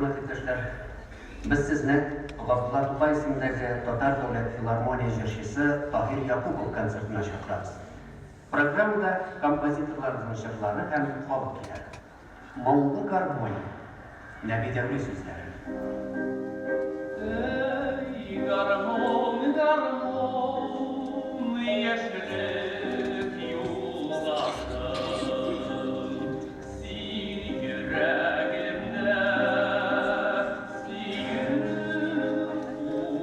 Хөрмәтле иптәшләр, без сезне Габдулла Тукай исемендәге Татар дәүләт филармония җырчысы Таһир Якупов концертына чакырабыз. Программада композиторларыбызның җырлары һәм халык көйләре. Моңлы гармонь, Нәби Дәүли сүзләре. Әй, гармун, гармун, яшьлек юлдашым, Син йөрәгемдә сөю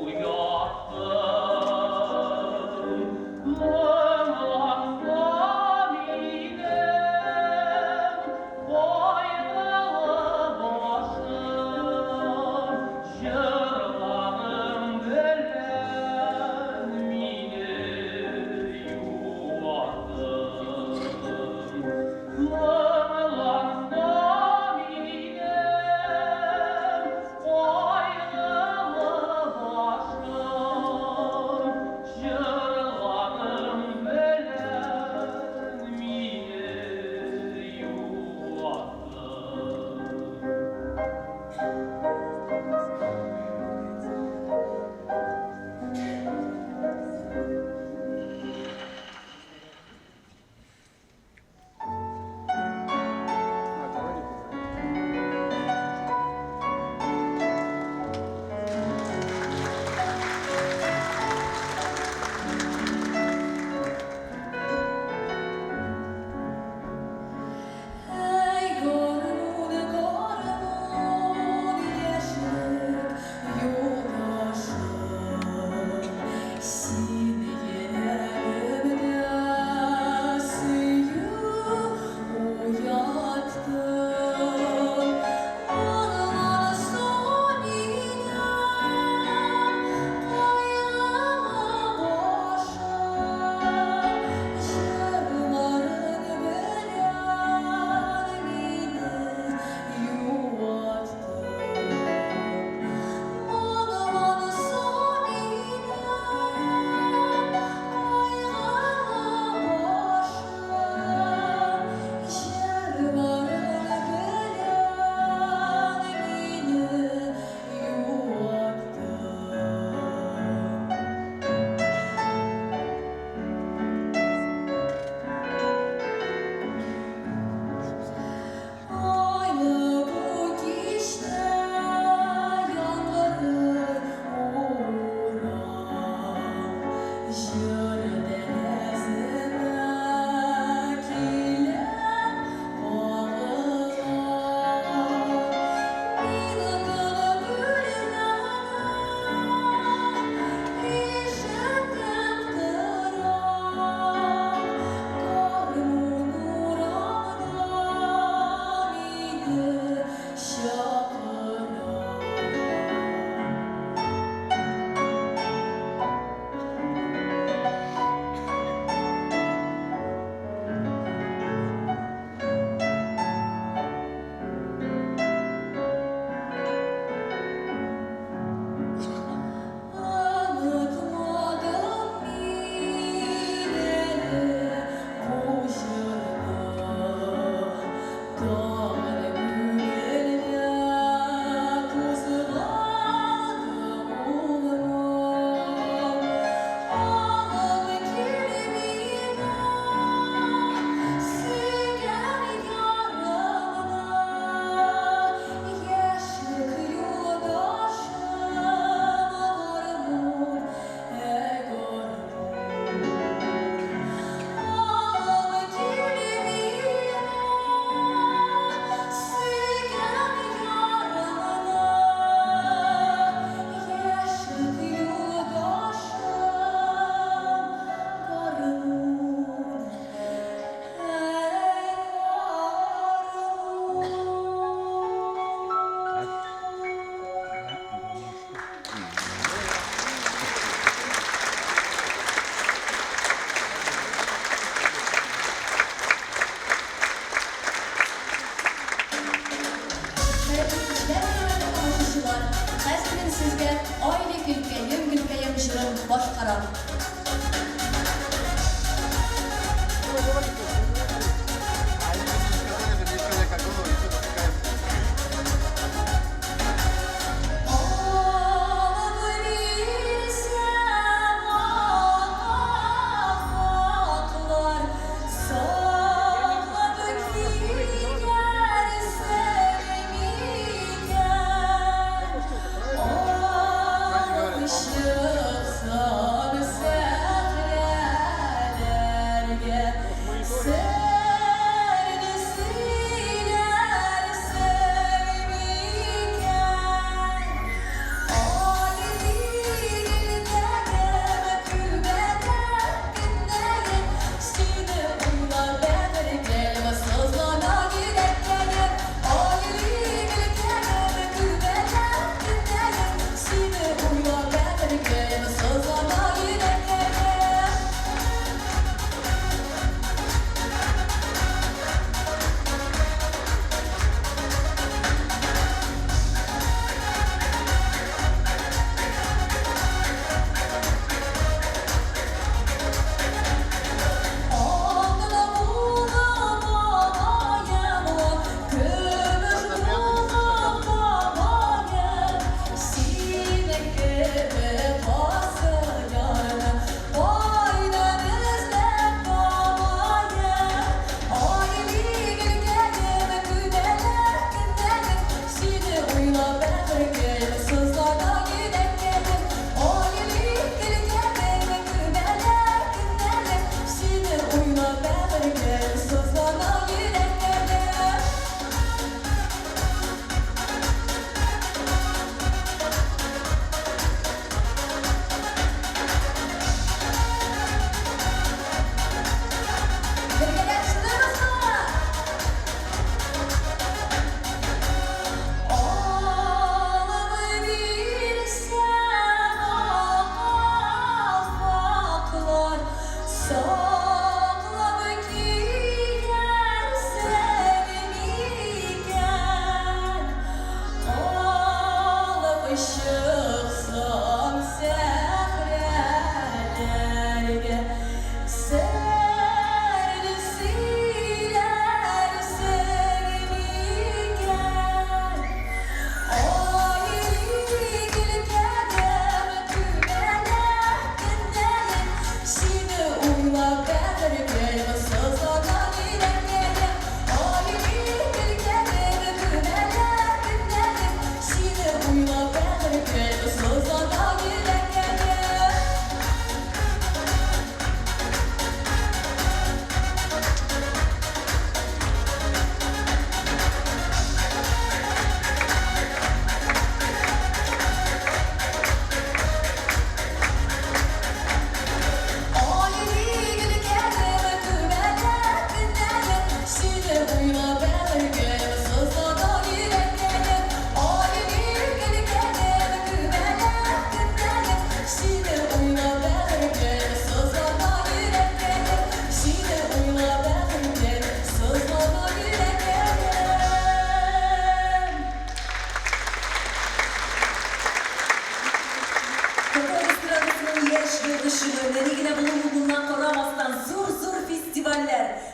уяттың. Моңланса минем кайгылы башым, Җырларың белән мине юаттың.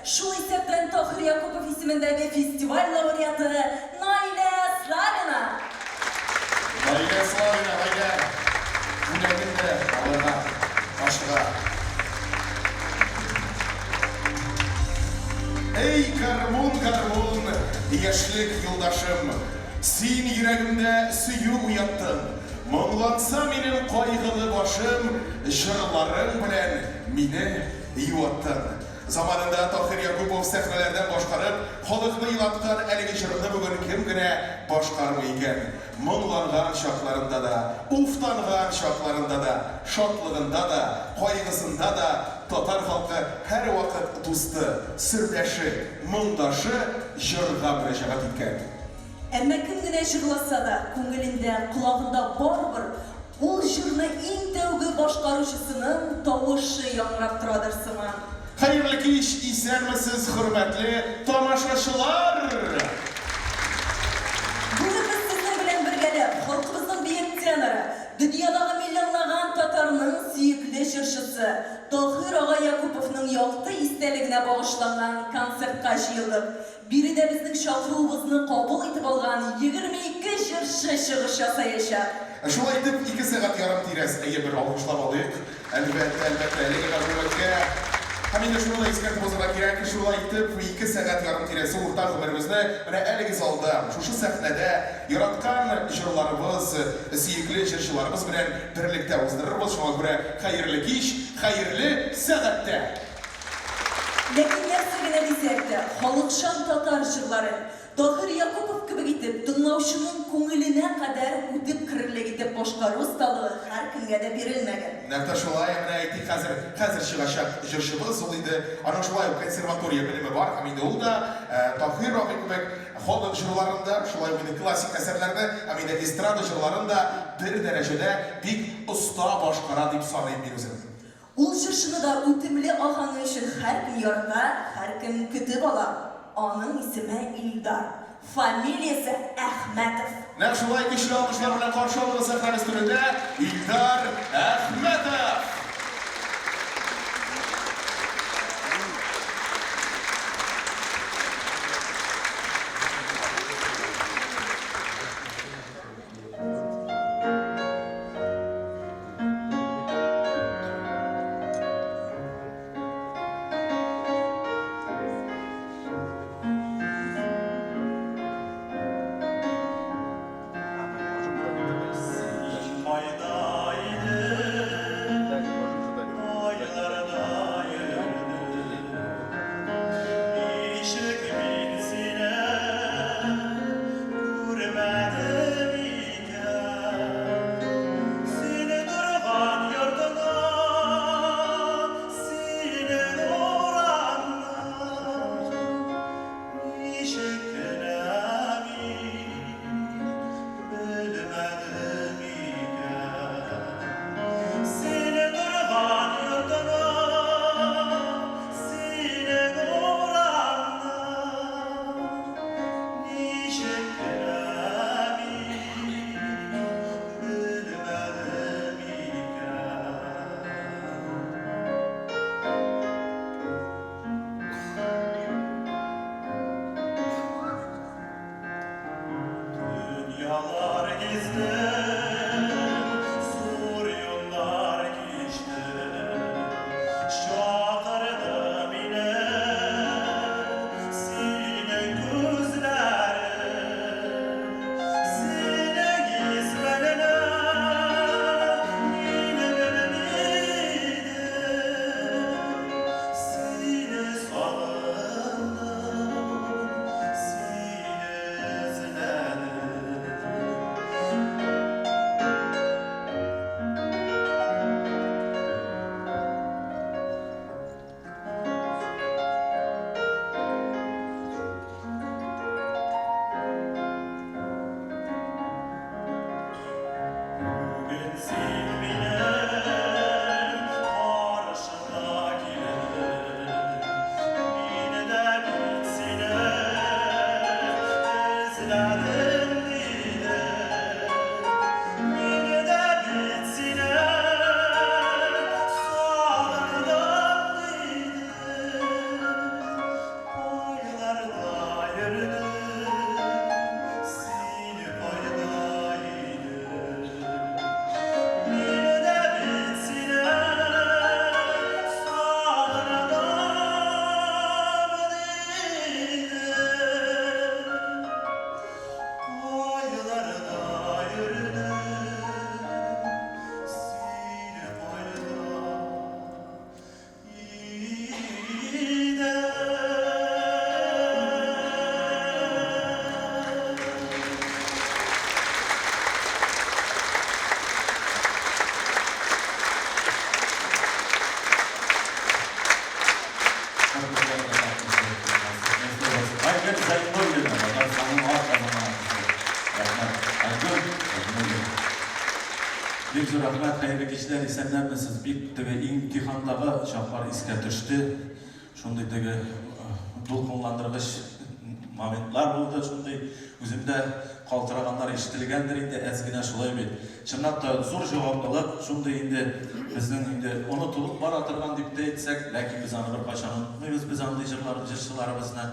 Шул исәптән Таһир Якупов исемендәге фестиваль лауреаты Наилә Славина! Наилә Славина, Наилә бүләген дә алырга ашыга. Эй, гармун, гармун, яшьлек юлдашым, Син йөрәгемдә сөю уяттың. Моңланса минем кайгылы башым, Җырларың белән мине юаттың. Заманында Таһир Якупов сәхнәләрдән башкарып, халыкны елаткан әлеге җырны бүген кем генә башкармый икән? Моңланган чакларында да, уфтанган чакларында да, шатлыгында да, кайгысында да татар халкы һәрвакыт дусты, сердәше, моңдашы җырга мөрәҗәгать иткән. Әмма кем генә җырласа да, күңелендә, колагында барыбер ул җырны иң тәүге башкаручысының тавышы яңгырап торадыр сыман. Хәерле кич, исәнмесез, хөрмәтле тамашачылар! Бүген без сезнең белән бергәләп, халкыбызның бөек теноры, дөньядагы миллионлаган татарның сөекле җырчысы Таһир ага Якуповның якты истәлегенә багышланган концертка җыелдык. Биредә безнең чакыруыбызны кабул итеп алган 22 җырчы чыгыш ясаячак. Шулай итеп, ике сәгать ярым тирәс, әйе, бер алкышлап алыйк, әлбәттә, әлбәттә, әлеге мәгълүматка. Һәм инде шуны да искәртеп узарга кирәк, шулай итеп, ике сәгать ярым тирәсе уртак гомеребезне менә әлеге залда, шушы сәхнәдә яраткан җырларыбыз, сөекле җырчыларыбыз белән берлектә уздырырбыз. Шуңа күрә хәерле кич, хәерле сәгатьтә! Ләкин нәрсә генә дисәк тә, халыкчан татар җырларын, Таһир Якупов кебек итеп, тыңлаучының күңеленә кадәр үтеп керерлек итеп башкару осталыгы һәркемгә дә бирелмәгән. Нәкъ тә шулай, менә әйтик, хәзер, хәзер чыгачак җырчыбыз, ул инде, аның шулай ук консерватория белеме бар һәм инде ул да, Таһир абый кебек, халык җырларын да, шулай ук инде классик әсәрләрне һәм инде эстрада җырларын да бер дәрәҗәдә бик оста башкара дип саныйм мин үзем. Ул җырчыны да үтемле аһәңе өчен һәркем ярата, һәркем көтеп ала. Аның исеме Илдар, фамилиясе Әхмәтов. Нәкъ шулай көчле алкышлар белән каршы алыгыз сәхнәбез түрендә Илдар Әхмәтов! Син кайда идең? конкурсларында катнашты. Айгөл Зәйнуллина, Татарстанның атказанган артисты. Рәхмәт. Айгөл Зәйнуллина. Бик зур рәхмәт, хәерле кичләр, исәннәрмесез. Бик теге имтихандагы чаклар искә төште. Шундый теге дулкынландыргыч моментлар булды, шундый үземдә калтыраганнар ишетелгәндер инде әз генә, шулай бит. Чынлап та зур җаваплылык, шундый инде безнең инде онытылып бара торган дип тә әйтсәк, ләкин без аны беркайчан онытмыйбыз, без андый җырлар, җырчыларыбызны.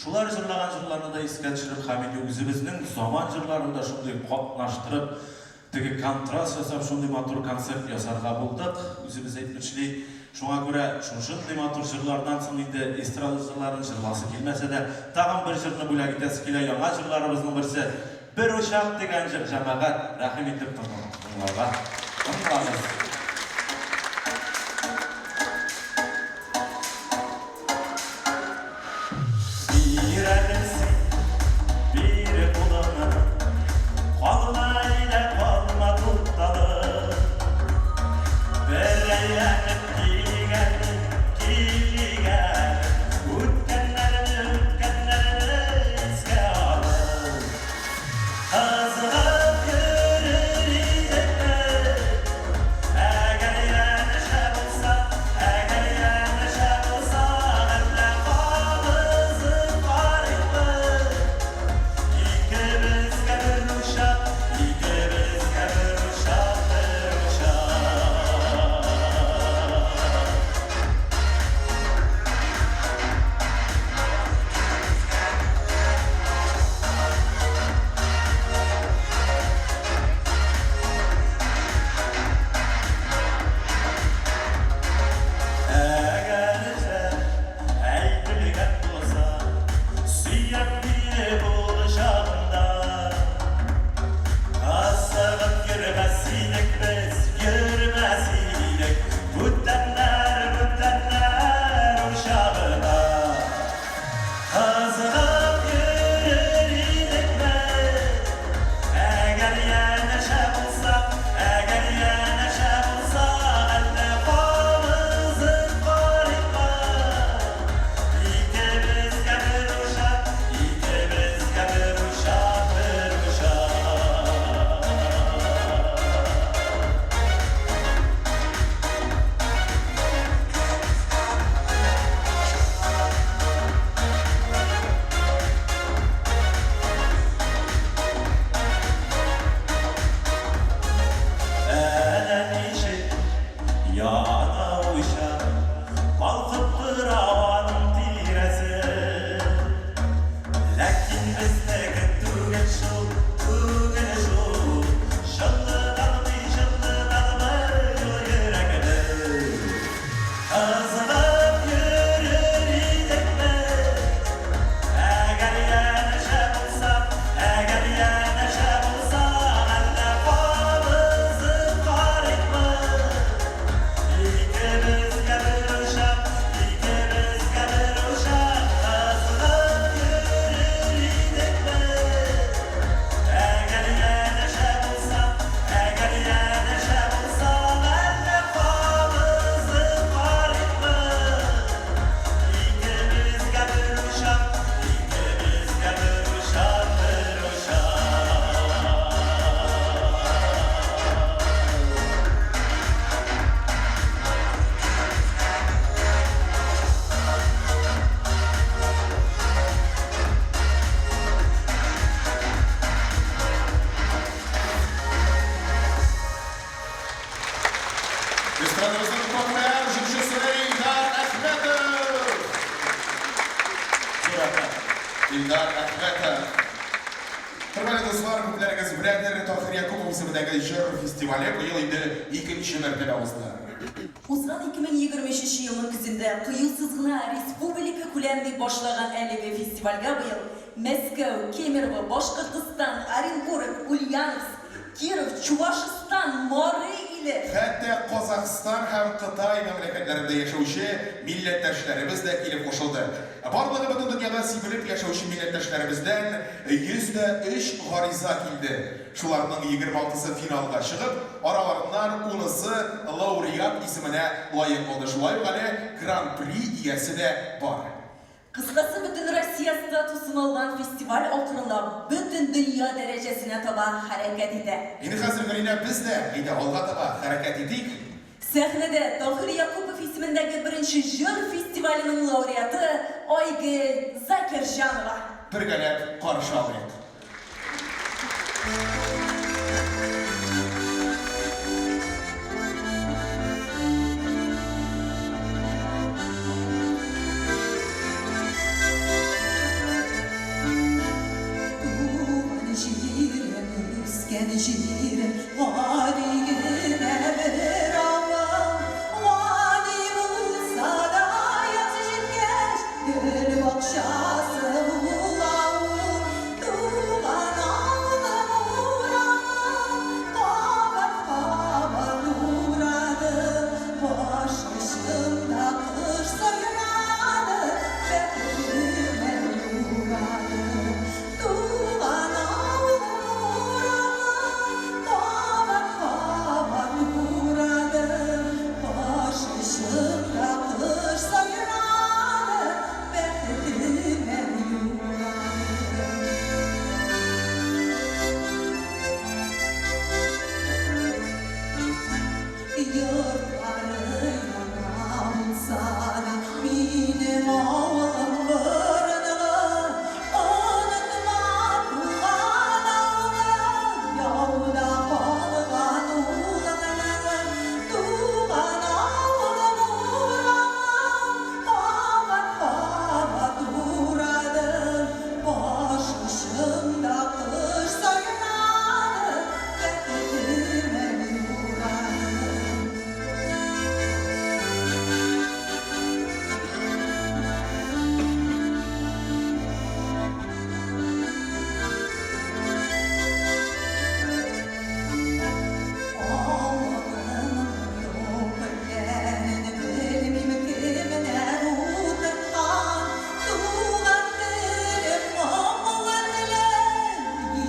Шулар җырлаган җырларны да искә төшереп һәм инде үзебезнең заман җырларын да шундый катнаштырып, Теге контраст ясап шундый матур концерт ясарга булдык, үзебез әйтмешли. Шуңа күрә шушындый матур җырлардан соң инде эстрада җырларын җырласы килмәсә дә, тагын бер җырны бүләк итәсе килә, яңа җырларыбызның берсе, Бер учак дигән җыр, җәмәгать, рәхим итеп тыңларга. Тыңлагыз. Бир әле син, бир кулыңны, Калма әйдә, калма тукталып. Бер әйләнеп килик әле, килик әле, Үткәннәрне, үткәннәрне искә алып. Кызыгып йөрер идек без, Әгәр янәшә булсак, әгәр янәшә булсак, Әллә кабызып карыйкмы? Икебезгә бер учак, икебезгә бер учак, бер учак. Әгәр дә әйтелгән булса, Сөям диеп ул чагында, Кысыгып йөрмәс идек без, йөрмәс идек Бүтәннәр, бүтәннәр учагына. Кызыгып йөрер идек без, Әгәр янәшә булсак, әгәр янәшә булсак, Әллә кабызып карыйкмы? Икебезгә бер учак, икебезгә бер учак, бер учак. Әнә ничек яна учак, Калкып тора аның тирәсе. Ләкин безнеке түгел шул, түгел шул, Җылыталмый, җылыталмый ул йөрәкне. Кызыгып йөрер идек без, Әгәр янәшә булсак, әгәр янәшә булсак, Әллә кабызып карыйкмы? Икебезгә бер учак, икебезгә бер учак, Кызыгып йөрер идек без. Әгәр янәшә булсак, әгәр янәшә булсак, Әллә кабызып карыйкмы? Икебезгә бер учак, икебезгә бер учак, бер учак. Эстрадабызның популяр җырчысы Илдар Әхмәтов! Зур рәхмәт. Илдар Әхмәтов. Хөрмәтле дуслар, күпләрегез беләдер, Таһир Якупов исемендәге җыр фестивале быел инде икенче мәртәбә узды. Узган 2023 елның көзендә кыюсыз гына республика күләм дип башлаган әлеге фестивальгә быел Мәскәү, Кемерово, Башкортстан, Оренбург, Ульяновск, Киров, Чувашстан, Мари. инде. Хәтта Казахстан һәм Кытай мәмләкәтләрендә яшәүче милләттәшләребез дә килеп кушылды. Барлыгы бөтен дөньяда сибелеп яшәүче милләттәшләребездән 103 гариза килде. Шуларның 26-сы финалга чыгып, араларыннан унысы лауреат исеменә лаек булды. Шулай ук әле Гран-при иясе дә бар. Кыскасы, Бөтенроссия статусын алган фестиваль акрынлап бөтендөнья дәрәҗәсенә таба хәрәкәт итә. Инде хәзер, Гөлинә, без дә, әйдә, алга таба хәрәкәт итик. Сәхнәдә Таһир Якупов исемендәге беренче җыр фестиваленең лауреаты Айгөл Закирҗанова. Бергәләп каршы алыйк. Туган җирем, үскән җирем, гади генә бер авыл. Гади булса да, яз җиткәч, гөл бакчасы була ул. Туган авылым урамын кабат-кабат урадым. Баш очымда кош сайрады, бәхетемә юрадым. Туган авылым урамын кабат-кабат урадым. Баш очымда кош сайрады, бәхетемә юрадым. Йортлары яңа булса да, минем авылым борынгы. Онытма, туган авылым, яуда калган улыңны. Туган авылым урамын кабат-кабат урадым. Баш очымда кош сайрады, бәхетемә юрадым. Авылымның юк икәнен белмим, кемнәр утырткан. Туган телем, моңлы телем,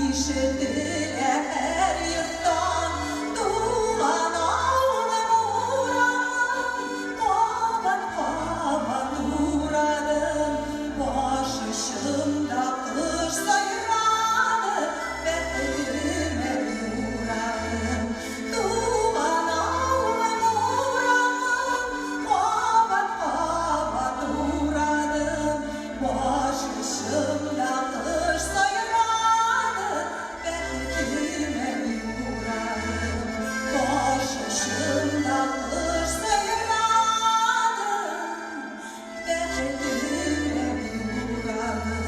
ишетелә һәр йорттан. Туган авылым урамын кабат-кабат урадым. Баш очымда кош сайрады, бәхетемә юрадым. Туган авылым урамын кабат-кабат урадым. Баш очымда кош сайрады, бәхетемә юрадым. Баш очымда кош сайрады, бәхетемә юрадым.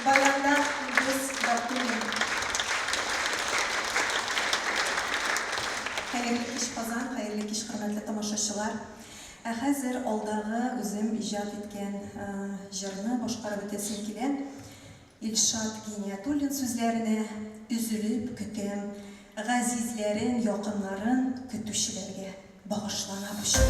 Баянда Илдус Габдуллин. Хәерле кич, Казан, хәерле кич, хөрмәтле тамашачылар. Ә хәзер алдагы үзем иҗат иткән җырны башкарып үтәсем килә. Илшат Гиниятуллин сүзләренә өзелеп көтәм, газизләрен, якыннарын көтүчеләргә багышлана бу җыр.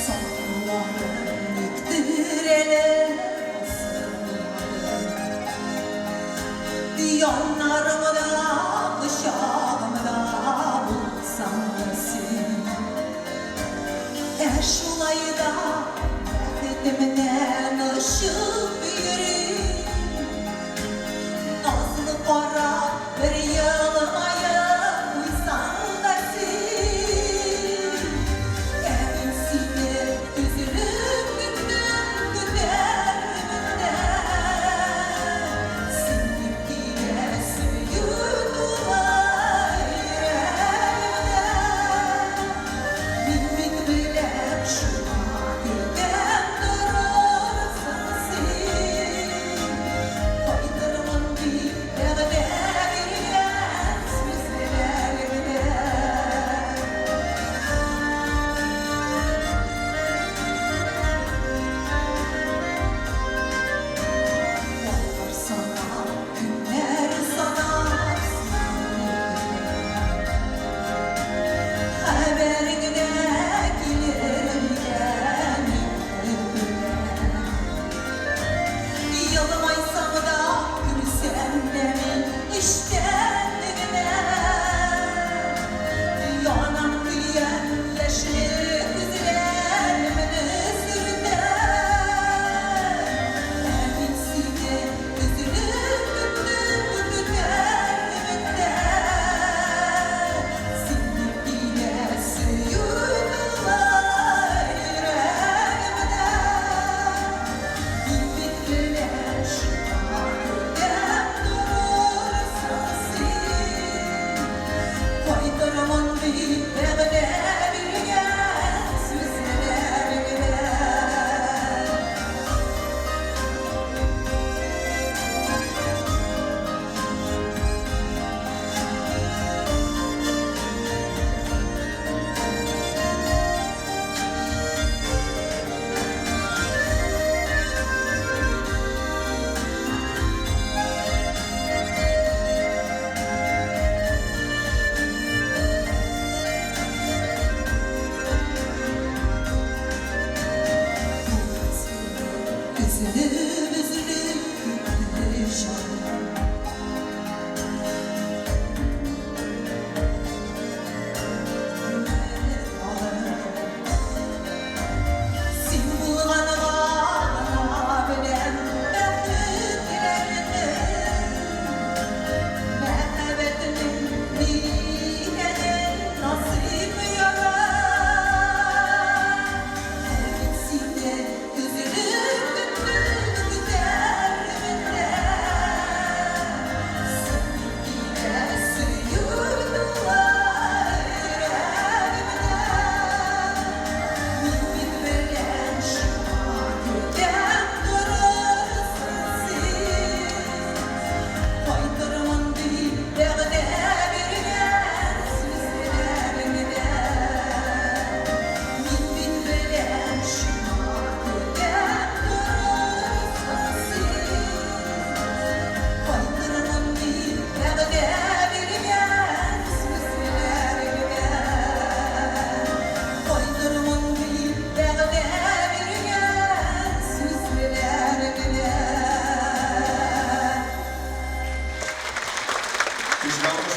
Салкыннарын никтер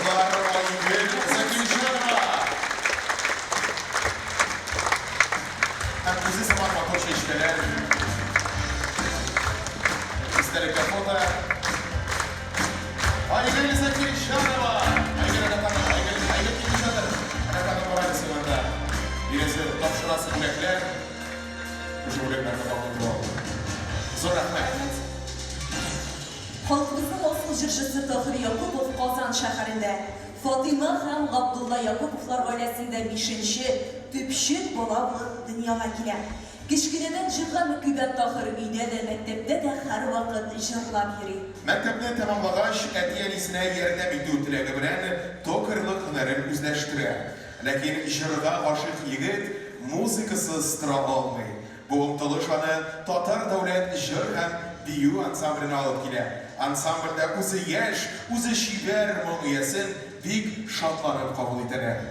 Алкышлар Айгөл Закирҗанова! Һәм үзе сыман матур чәчкәләр. Истәлеккә фото. Айгөл Закирҗанова! Айгөл әнә тагын, Айгөл, Айгөл килеп ятыр. Әнә тагын бар әле син анда. Бирәсе, тапшырасы бүләкләр. Шушы бүләкләрне кабул итеп ал. Зур рәхмәт. Халкыбызның асыл җырчысы Таһир Якупов Казан шәһәрендә Фатыйма һәм Габдулла Якуповлар гаиләсендә бишенче, төпчек бала булып дөньяга килә. Кечкенәдән җырга мөкиббән Таһир өйдә дә, мәктәптә дә һәрвакыт җырлап йөри. Мәктәпне тәмамлагач, әти-әнисенә ярдәм итү теләге белән токарьлык һөнәрен үзләштерә. Ләкин җырга гашыйк егет музыкасыз тора алмый. Бу омтылыш аны Татар дәүләт җыр һәм бию ансамбленә алып килә. Ансамбльдә үзе яшь, үзе чибәр моң иясен бик шатланып кабул итәләр.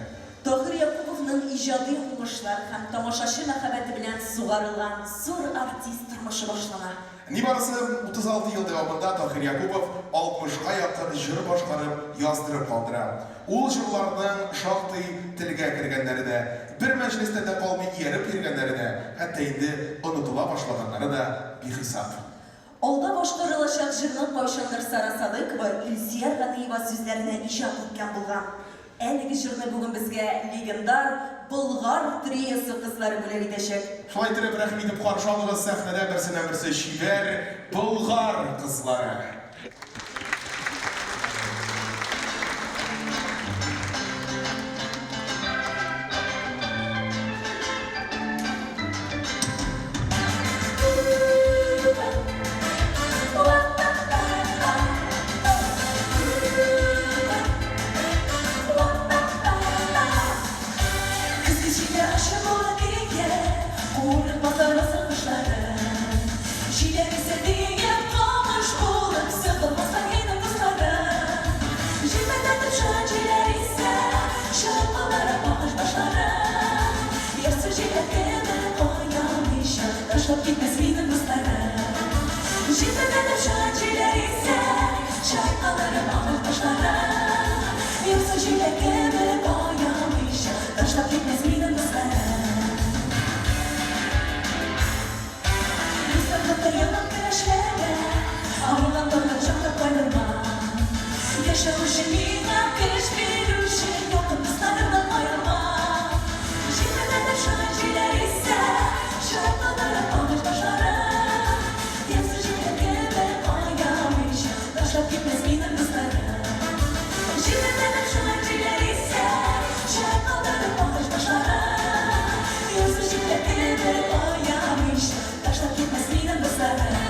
Таһир Якуповның иҗади уңышлар һәм тамашачы мәхәббәте белән сугарылган зур артист тормышы башлана. Нибарысы 36 ел дәвамында Таһир Якупов 60 ка якын җыр башкарып, яздырып калдыра. Ул җырларның шактый телгә кергәннәре дә, бер мәҗлестән дә калмый ияреп йөргәннәре дә, хәтта инде онытыла башлаганнары да бихисап. Алда башкарылачак җырны кайчандыр Сара Садыйкова Илсөяр Ганиева сүзләренә иҗат иткән булган. Әлеге җырны бүген безгә легендар Болгар триосы кызлары бүләк итәчәк. Шулай иттереп, рәхим итеп каршы алыгыз сәхнәдә берсеннән-берсе чибәр Болгар кызлары. Көзге җилдә гашыйк булып көйгә, Курыкмаслар кошлары. Җиләк исә диеп камыш булып Сыгылмасаң идем дусларым. Җилпәтәтеп шаян җилләр исә, Чайкалдырып агач башларын. Ярсу җиләк кебек аямыйча, Ташлап китмәс минем дусларым. Җилпәтәтеп шаян җилләр исә, Чайкалдырып агач башларын. Ярсу җиләк кебек аямыйча, Ташлап китмәс минем дусларым. Дуслыклыкта янып көрәшләргә, Авырган тормыш җанга кайгырма. Яшәү өчен миңа көч бирүче Якын дусларымнан аерма. Җилпәтәтеп шаян җилләр исә, Чайкалдырып агач башларын. Ярсу җиләк кебек аямыйча, Ташлап китмәс минем дусларым. Җилпәтәтеп шаян җилләр исә, Чайкалдырып агач башларын. Ярсу җиләк кебек аямыйча, Ташлап китмәс минем дусларым.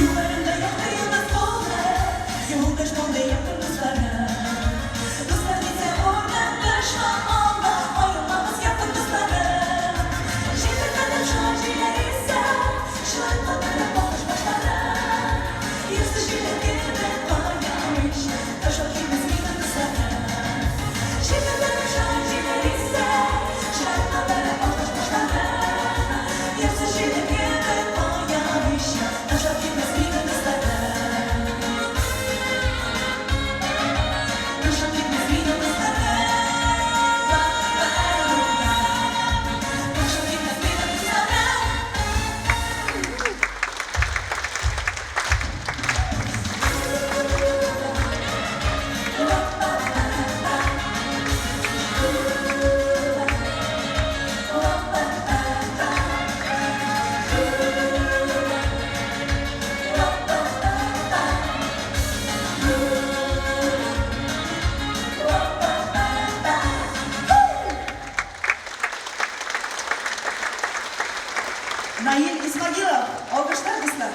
Юлларымда якты йолдыз булып, Юлдаш булды якын дусларым. Дуслар дисә уртак дошман алда, Аерылмабыз якын дусларым. Җилпәтәтеп шаян җилләр исә, Чайкалдырып агач башларын. Ярсу җиләк кебек аямыйча, Ташлап китмәс минем дусларым. Җилпәтәтеп шаян җилләр исә, Чайкалдырып агач башларын. Ярсу җиләк кебек аямыйча, Ташлап китмәс минем дусларым. Ташлап китмәс минем дусларым. Ташлап китмәс минем дусларым. Наил Исмагилов, алкышлар, дуслар.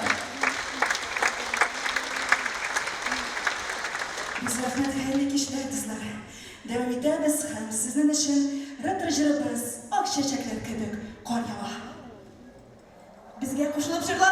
Без рәхмәт, хәерле кичләр, дуслар. Дәвам итәбез һәм сезнең өчен ретро җырыбыз Ак чәчәкләр кебек кар ява. Безгә кушылып җырлагыз.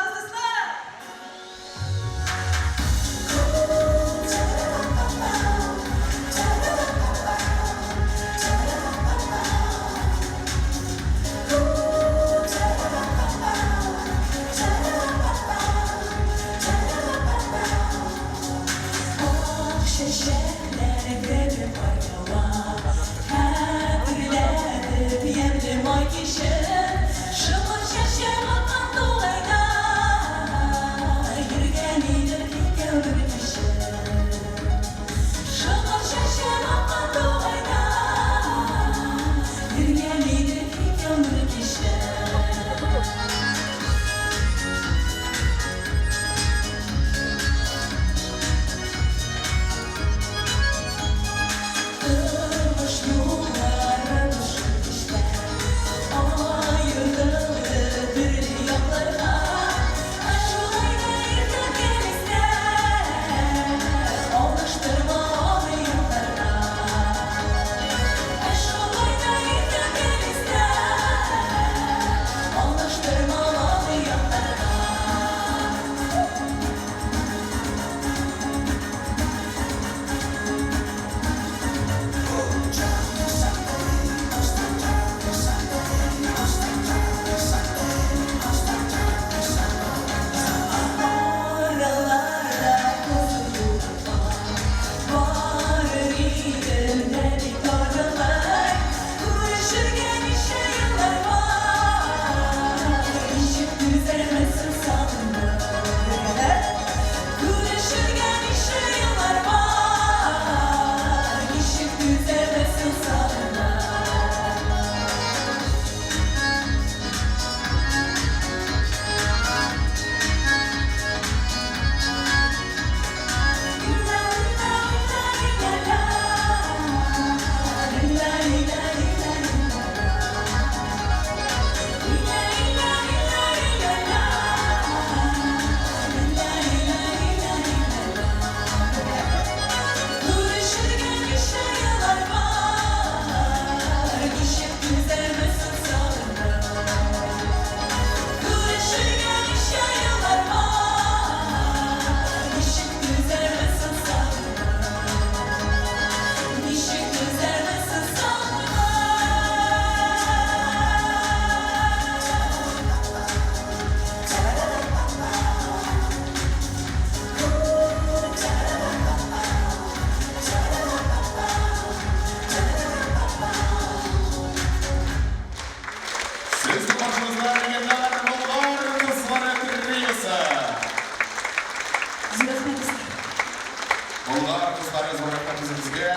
Зур рәхмәт үзегезгә.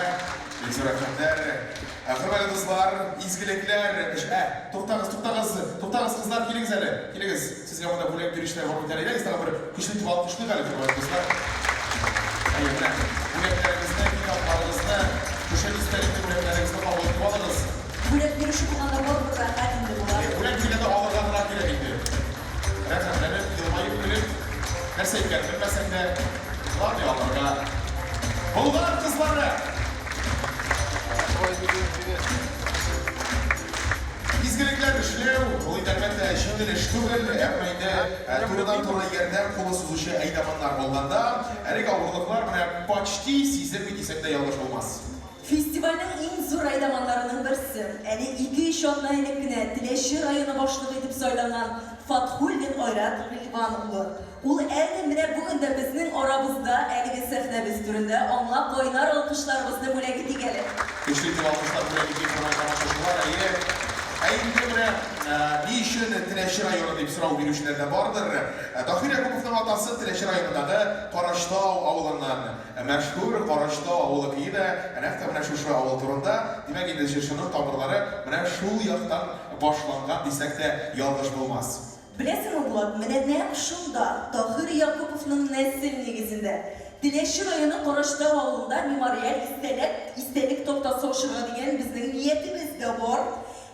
Бик зур рәхмәтләр. Ә, Хөрмәтле дуслар, изгелекләр. Ә, туктагыз, туктагыз, туктагыз, кызлар, килегез әле. Килегез. Сезгә монда бүләк бирүчеләр бар бит әле. Әйдәгез, тагын бер көчле итеп алкышлыйк әле, хөрмәтле дуслар. Әйе, менә бүләкләрегезне, китапларыгызны, шушы истәлекле бүләкләрегезне кабул итеп алыгыз. Бүләк бирүче булганда барыбер рәхәт инде була. Бүләк дигәндә алырга гына кирәк инде. Рәхәтләнеп, елмаеп, көлеп, нәрсә икәнен белмәсәң дә, главный алырга. Болгар кызлары! Изгелекләр эшләү, ул инде, әлбәттә, җиңел эш түгел, әмма инде турыдан-туры ярдәм кулы сузучы әйдаманнар булганда, әлеге авырлыклар менә почти сизелми дисәк тә ялгыш булмас. Фестивальнең иң зур әйдаманнарының берсе, әле ике-өч атна элек кенә Теләче районы башлыгы итеп сайланган Фатхуллин Айрат Гыйльван улы. Ул әле менә бүген дә безнең арабызда, әлеге сәхнәбез түрендә, аңа кайнар алкышларыбызны бүләк итик әле. Көчле итеп алкышлар бүләк итик, хөрмәтле тамашачылар, әйе. Ә инде менә ни өчен Теләче районы дип сорау бирүчеләр дә бардыр. Таһир Якуповның атасы Теләче районындагы Карачтау авылыннан. Мәшһүр Карачтау авылы көе дә нәкъ тә менә шушы авыл турында. Димәк инде җырчының тамырлары менә шул яктан башланган дисәк тә ялгыш булмас. Беләсеңме, Булат, менә нәкъ шунда, Таһир Якуповның нәсел нигезендә, Теләче районы Карачтау авылында мемориаль истәлек, истәлек тактасы ачырга дигән безнең ниятебез дә бар.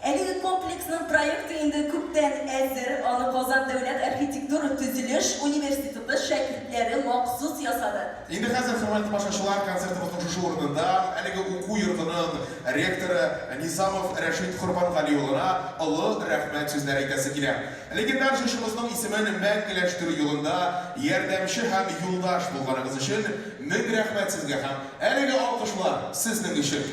Әлеге комплексның проекты инде күптән әзер, аны Казан дәүләт архитектура-төзелеш университеты шәкертләре махсус ясады. Инде хәзер, хөрмәтле тамашачылар, концертыбызның шушы урынында әлеге уку йортының ректоры Низамов Рәшит Корбангали улына олы рәхмәт сүзләре әйтәсе килә. Легендар җырчыбызның исемен мәңгеләштерү юлында ярдәмче һәм юлдаш булганыгыз өчен мең рәхмәт сезгә һәм әлеге алкышлар сезнең өчен!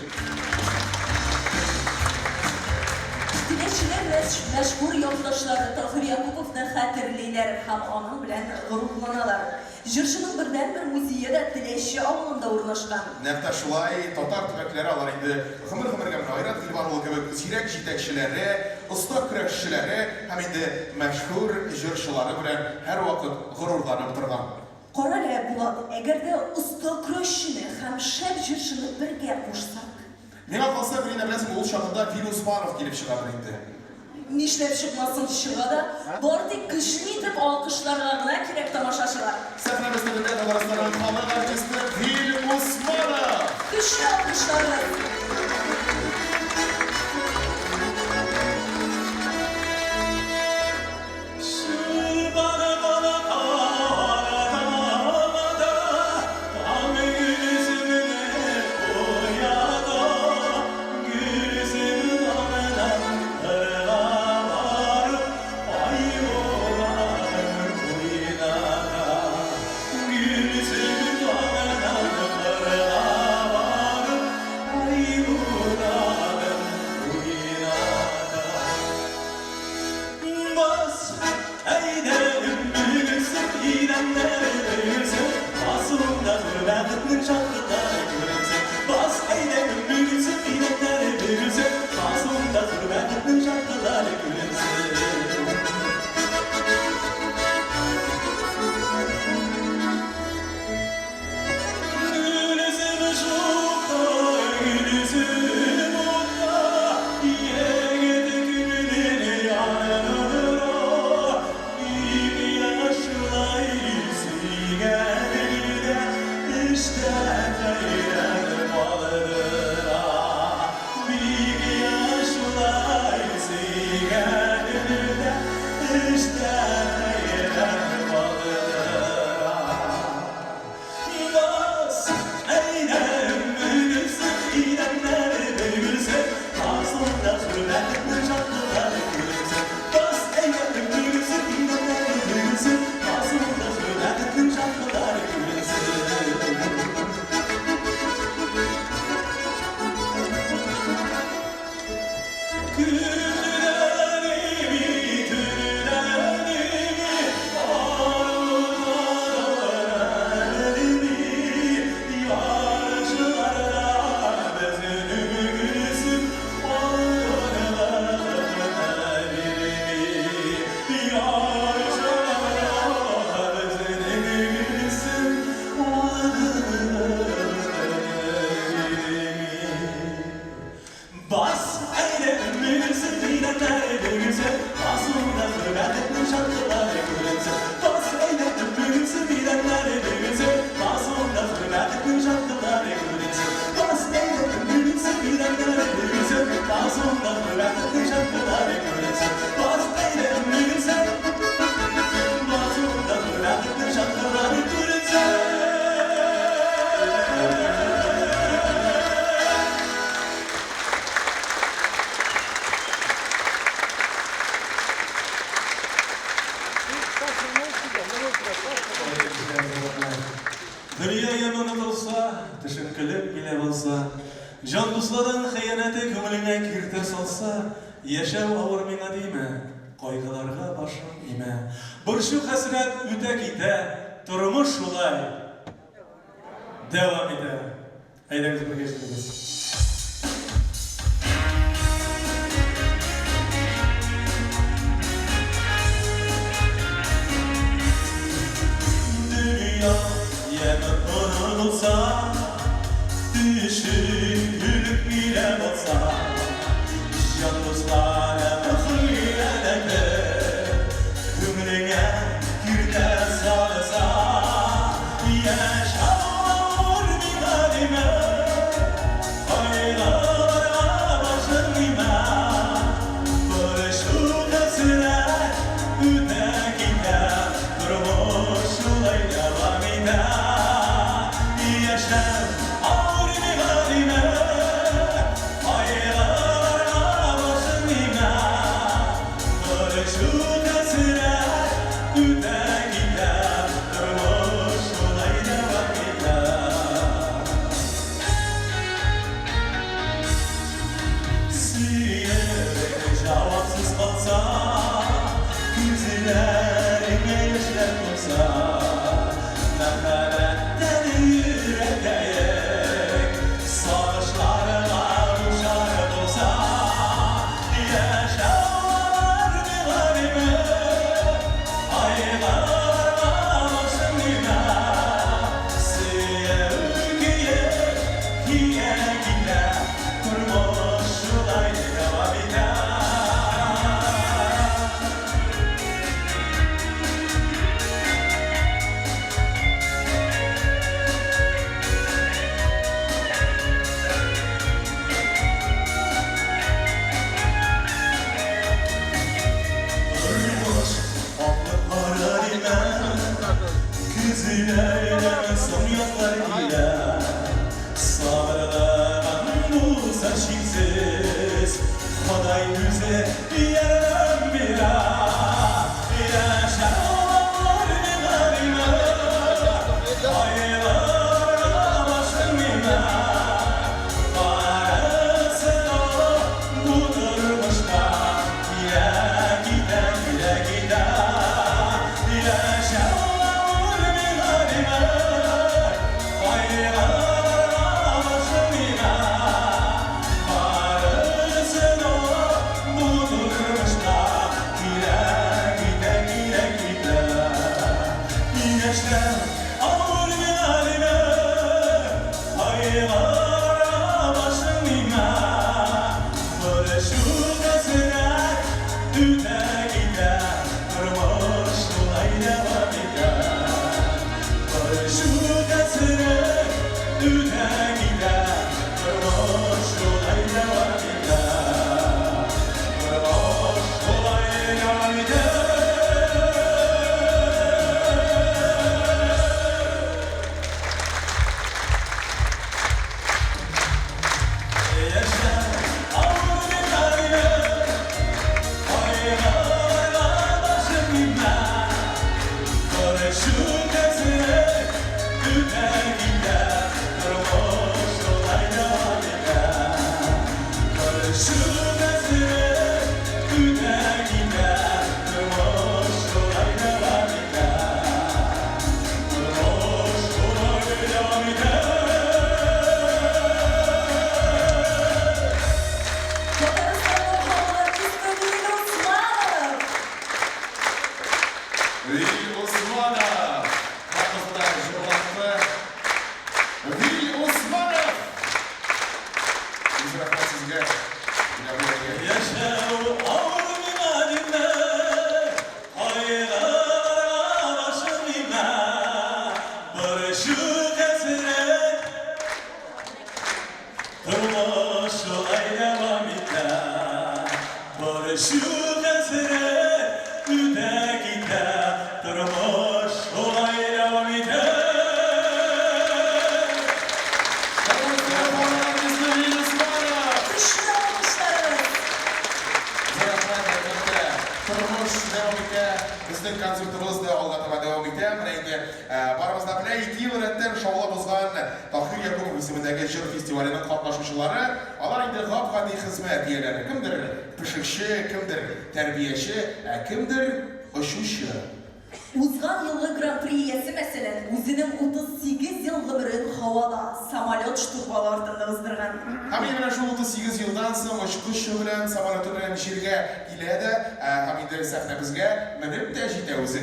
Теләчеләр мәшһүр якташлары Таһир Якуповны хәтерлиләр һәм аның белән горурланалар. Җырчының бердәнбер музее да Теләче авылында урнашкан. Нәкъ тә шулай, татар төбәкләре алар инде гомер-гомергә менә Айрат Гыйльван улы кебек зирәк җитәкчеләре, оста көрәшчеләре һәм инде мәшһүр җырчылары белән һәрвакыт горурланып торган. Карале, Булат, әгәр дә оста көрәшчене һәм шәп җырчыны бергә кушсак? Миңа калса, Гөлинә, беләсеңме, ул чагында Вил Усманов килеп чыгадыр инде. Нишләп чыкмасын, чыга да. Бары тик көчле итеп алкышларга гына кирәк, тамашачылар. Сәхнәбез түрендә Татарстанның халык артисты Вил Усманов! Көчле алкышларыгыз! Дөнья яме онытылса, төшенкелек биләп алса, җан дусларың хыянәте күңелеңә киртә салса, яшәү авыр миңа димә, кайгыларга башың имә. Борчу-хәсрәт үтә китә, тормыш шулай дәвам итә. Әйдәгез бергә җырлыйбыз. Дөнья яме онытылса, Төшенкелек биләп алса, Җан дусларың хыянәте Күңелеңә киртә салса, Яшәү авыр миңа димә, Кайгыларга башың имә. Борчу хәсрәт үтә китә, Тормыш шулай дәвам итә. Яшәү авыр миңа димә, Кайгыларга башың имә. Борчу хәсрәт үтә китә, Тормыш шулай дәвам итә. Сөюең җавапсыз калса, Күзләреңә яшьләр тулса, Мәхәббәттән йөрәккәең Сагышларга дучар булса, Яшәү авыр миңа димә, Кайгыларга башың имә. Сөю көе килә китә, Тормыш шулай дәвам итә. Тормыш аклыклары димә, Көзләрдән соң язлар килә. Сабырлыгың булса чиксез, Ходай үзе ярдәм бирә. Яшәү авыр миңа димә, Кайгыларга башың имә. Барысы да бу тормышта килә китә, килә китә. Яшәү авыр миңа димә, Кайгыларга башың имә. Барысы да бу тормышта килә китә, килә китә. Яшәү авыр миңа димә, Кайгыларга башың имә. Борчу хәсрәт үтә китә, Тормыш шулай дәвам итә. Борчу хәсрәт үтә китә, Тормыш шулай дәвам итә. Тормыш шулай дәвам итә. Менә инде барыбыз да белә, ике ел рәттән шаулап узган Таһир Якупов исемендәге җыр фестиваленең катнашучылары, алар инде гап-гади хезмәт ияләре. Кемдер пешекче, кемдер тәрбияче, ә кемдер очучы. Узган елгы Гран-при иясе, мәсәлән, үзенең 38 ел гомерен һавада, самолет штурвалы артында уздырган. Һәм инде менә шул 38 елдан соң очкычы белән, самолеты белән җиргә килә дә, һәм инде сәхнәбезгә менеп тә җитә үзе.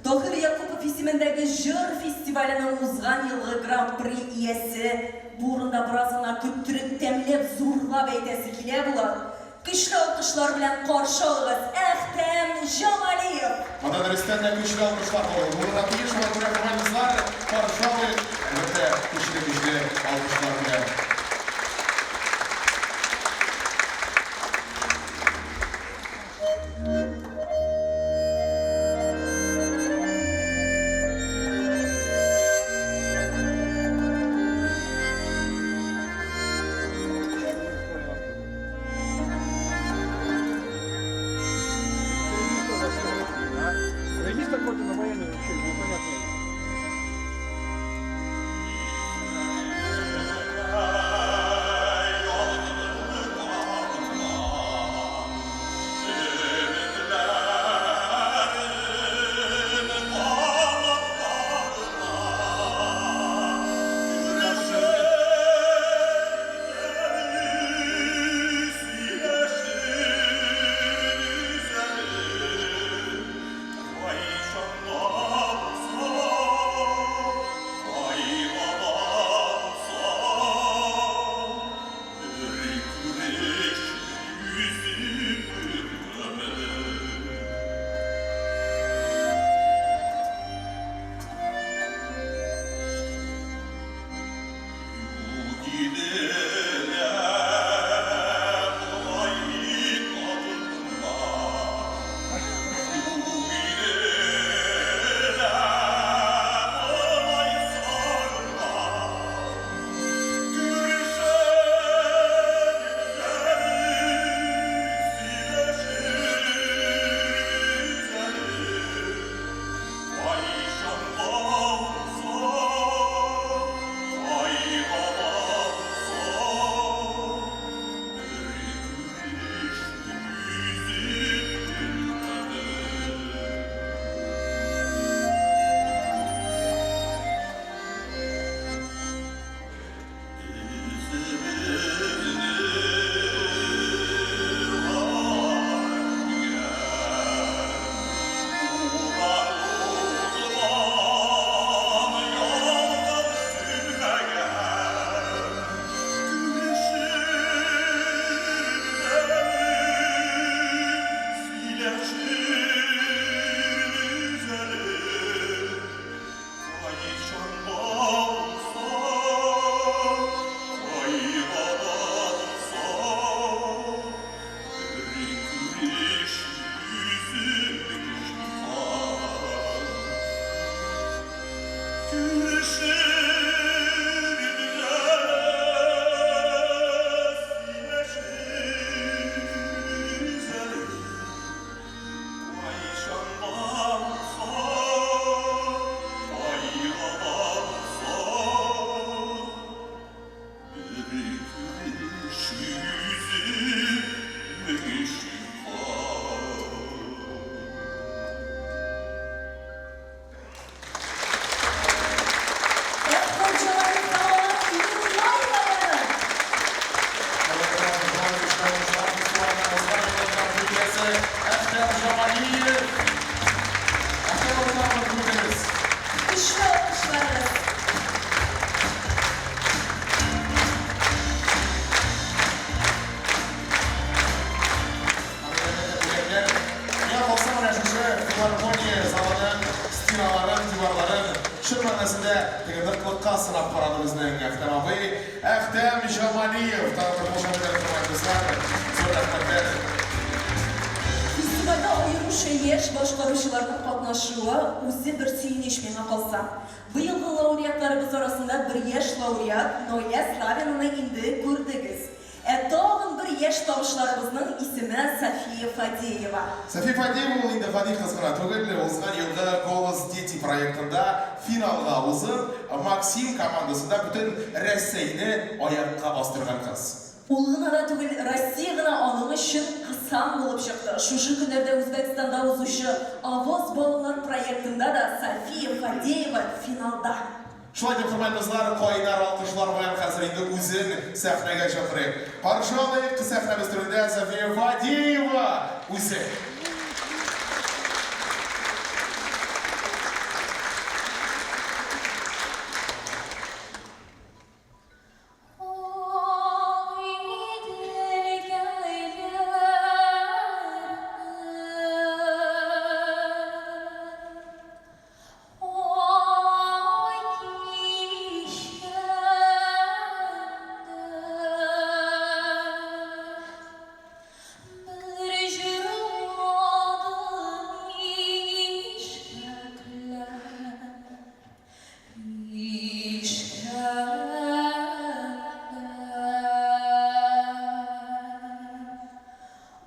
Таһир Якупов исемендәге җыр фестиваленең узган елгы Гран-при иясе, бу урында бераз гына көттереп, тәмләп, зурлап әйтәсе килә, Булат. Көчле алкышлар белән каршы алыгыз, Әхтәм Җамалиев! Монда дөрестән дә көчле алкышлар булырга тиеш, шуңа күрә, хөрмәтле дуслар, каршы алыйк, әлбәттә, көчле-көчле алкышлар белән. Регистр какой-то на военный вообще непонятный. Көчле алкышларыгыз! Миңа калса, менә шушы филармония залының стеналарын, диварларын чын мәгънәсендә теге ныклыкка сынап карады безнең Әхтәм абый. Әхтәм Җамалиев! Тагын бер кул чабып хөрмәтле дуслар. Зур рәхмәтләр. Фестивальдә аеруча яшь башкаручыларның катнашуы үзе бер сөенеч миңа калса. Быелгы лауреатларыбыз арасында бер яшь лауреат Наилә Славинаны инде күрдегез. Ә тагын бер яшь тавышларыбызның исеме София Фадеева. София Фадеева ул инде гади кыз гына түгел, узган елгы Голос дети. проектында финалга узып, Максим командасында бөтен Рәсәйне аякка бастырган кыз. Ул гына да түгел, Россия гына аның өчен кысан булып чыкты. Шушы көннәрдә Үзбәкстанда узучы Авоз балалар проектында да София Фадеева финалда. Шулай итеп, хөрмәтле дуслар, кайнар алкышлар белән хәзер инде үзен сәхнәгә чакырыйк. Каршы алыйк, сәхнәбез түрендә София Фадеева үзе.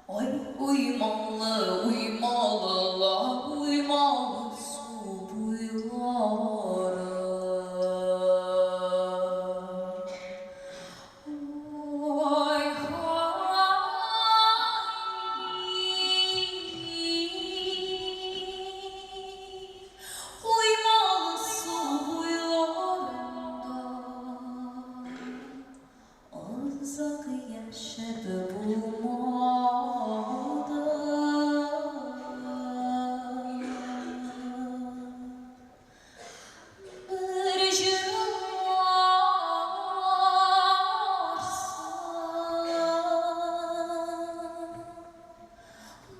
Ай, уйманлы, уймалыла, уймалы су буйлары. Ай, хай, уймалы су буйларында Озак яшәп булмады. Бер җырларсың,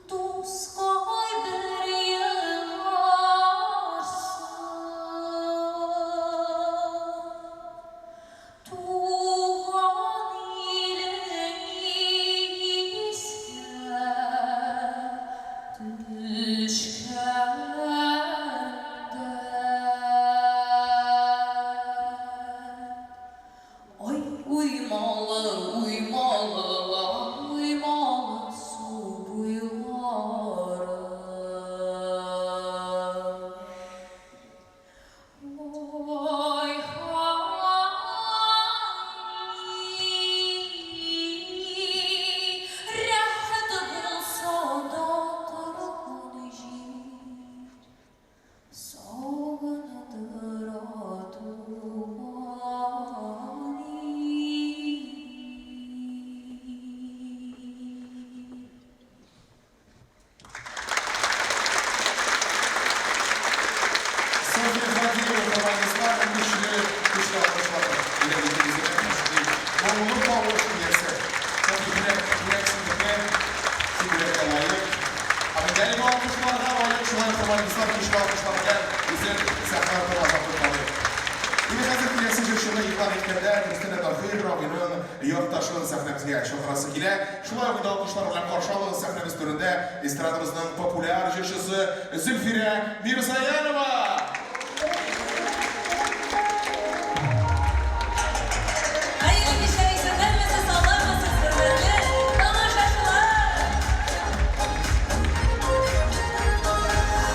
Дускай, бер еларсың. Туган илең искә төшкәндә. Ай, уймалы, уймалыла, уймалы су буйлары. Ой, хай, рәхәт булса да торган җир, Сагындыра туган ил. София Фадеева, хөрмәтле дуслар, көчле, көчле алкышлар бүләк итте үзенә шундый моңлы тавыш иясе. София, бүләк, бүләк синеке, син бүләккә лаек. Һәм инде әлеге алкышларга лаек, шулай ук, хөрмәтле дуслар, көчле алкышлар белән үзен сәхнә артына озатып калыйк. Инде хәзер киләсе җырчыны игълан иткәндә, дөрестән дә Таһир абыйның якташын сәхнәбезгә чакырасы килә. Шулай ук инде алкышлар белән каршы алыгыз сәхнәбез түрендә эстрадабызның популяр җырчысы Зөлфирә Мирзаянова! Хәерле кичләр, исәннәрмесез, саулармысыз, хөрмәтле тамашачылар!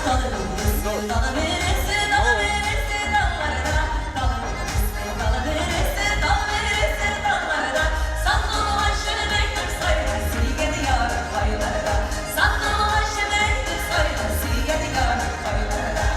Талы биресе, талы биресе, талы биресе, талларда, талы биресе, талы биресе, талы биресе, талларда, Сандугачым әйтеп сайрар, сөйгән ярым кайларда, Сандугачым әйтеп сайрар, сөйгән ярым кайларда.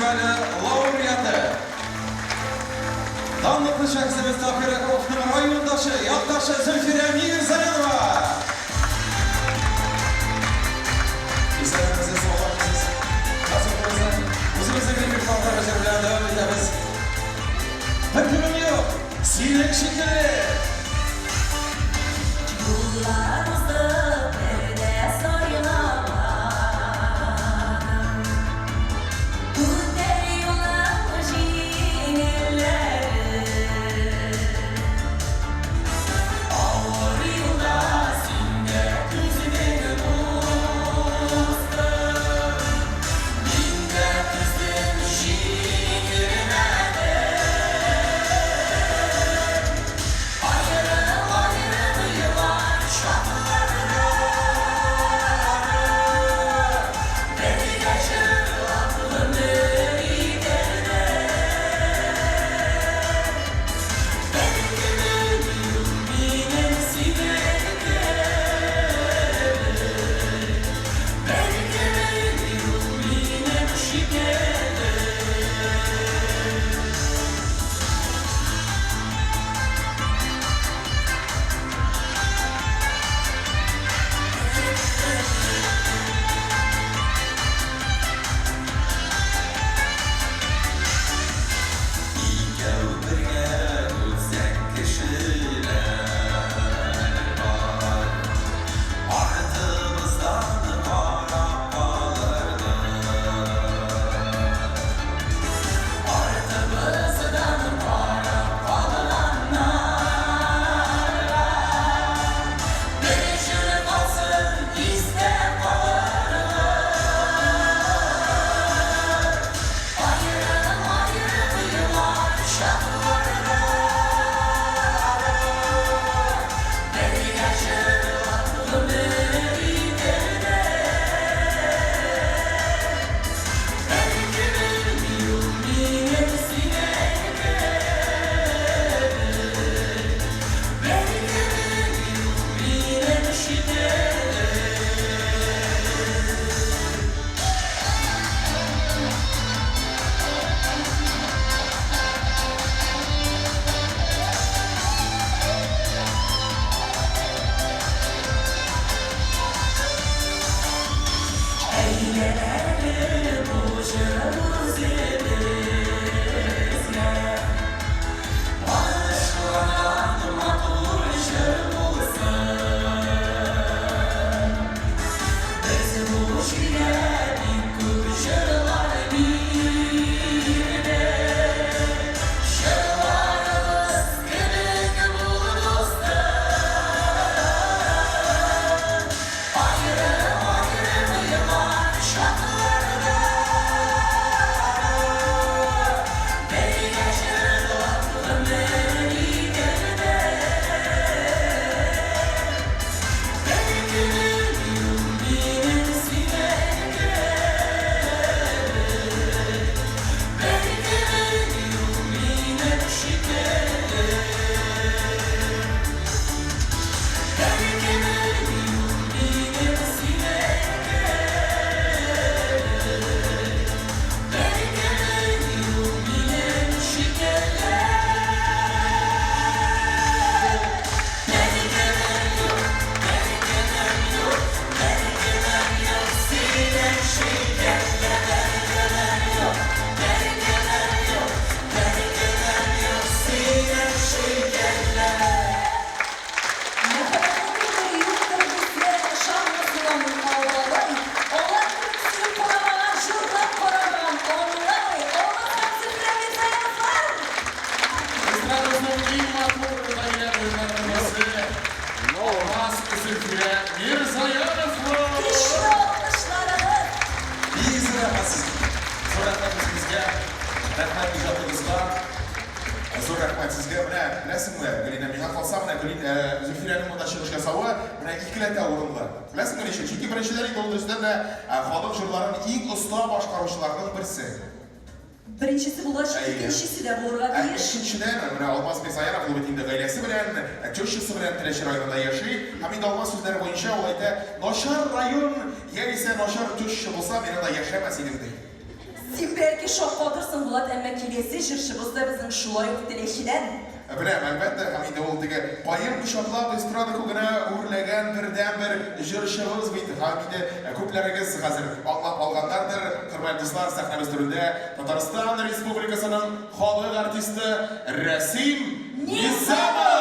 фестивале лауреаты. Данлыклы шәхесебез Таһир Әкрамовның райондашы, якташы Зөлфирә Мирзаянова. Исәнмесез, саумысыз. Концертыбызны үзебезнең репертуардагы җыр белән дәвам итәбез. Беркемем юк, синең шикелле. Юллар узып, бер дә сайламадым. Үтәр юлың җиңелләре. Авыр юлда син дә түздең, дустым. Мин дә түздем, җиңелмәдем. Аерым-аерым елар чакларда, Бергә җырлап гомер итәрдек. Беркемем юк минем синең кебек, Беркемем юк минем шикелле. Икәү бергә үтсәк кешеләр бар. Артыбыздан карап калырлар. Артыбыздан карап калганнарга Бер җыр калсын, истә калырлар. Аерым-аерым елар чакларда, Бергә җырлап гомер итәрдек. Беркемем юк минем синең кебек, Беркемем юк минем шикелле. Әйдә әле бу җыр үзебезгә, Багышланган матур җыр булсын. Без бу җиргә бик күп җырлар бирдек, Җырларыбыз кебек бул, дустым. Аерым-аерым елар чакларда, Бергә җырлап гомер итәрдек. Беркемем юк минем синең кебек, Беркемем юк минем шикелле. Беркемем юк минем синең кебек, Беркемем юк минем шикелле. Беркемем юк, беркемем юк, беркемем юк синең шикелле. Беркемем юк, беркемем юк, беркемем юк синең шикелле. Мәхәббәтнең бер юктыр безгә, ышанмасын алдалый. Алар кебек сөеп карамаган, җырлап карамаган, аңламый, Алмаз һәм Зөфирә Мирзаяновлар! Эстрадабызның иң матур гаилә буыннарының берсе Алмаз, Зөлфирә Мирзаяновлар. Көчле алкышларыгыз! Бик зур рәхмәт сезгә. Зур рәхмәт үзегезгә. Рәхмәт иҗатыгызга. Зур рәхмәт сезгә. Менә, беләсеңме, Галина, миңа калса, менә Галина, Зөлфирәнең монда чыгыш ясавы, менә икеләтә урынлы. Беләсеңме ничек? Чөнки беренчедән инде ул дөрестән дә халык җырларын иң оста башкаручыларның берсе. Беренчесе булгач, Әйе. икенчесе дә булырга Ә тиеш. икенчедән, менә Алмаз Мирзаянов ул бит инде гаиләсе белән, тещасы белән Теләче районында яши. Һәм инде Алмаз сүзләре буенча ул әйтә, начар район яисә начар теща булса, мин анда яшәмәс идем, ди. Син бәлки шаккатырсың, Булат, әмма киләсе җырчыбыз да безнең шулай ук Теләчедән. Беләм, әлбәттә, һәм инде ул теге каен кочаклап эстрада күгенә үрләгән бердәнбер җырчыбыз бит. Һәм инде күпләрегез хәзер аңлап алганнардыр, хөрмәтле дуслар, сәхнәбез түрендә Татарстан Республикасының халык артисты Рәсим Низамов!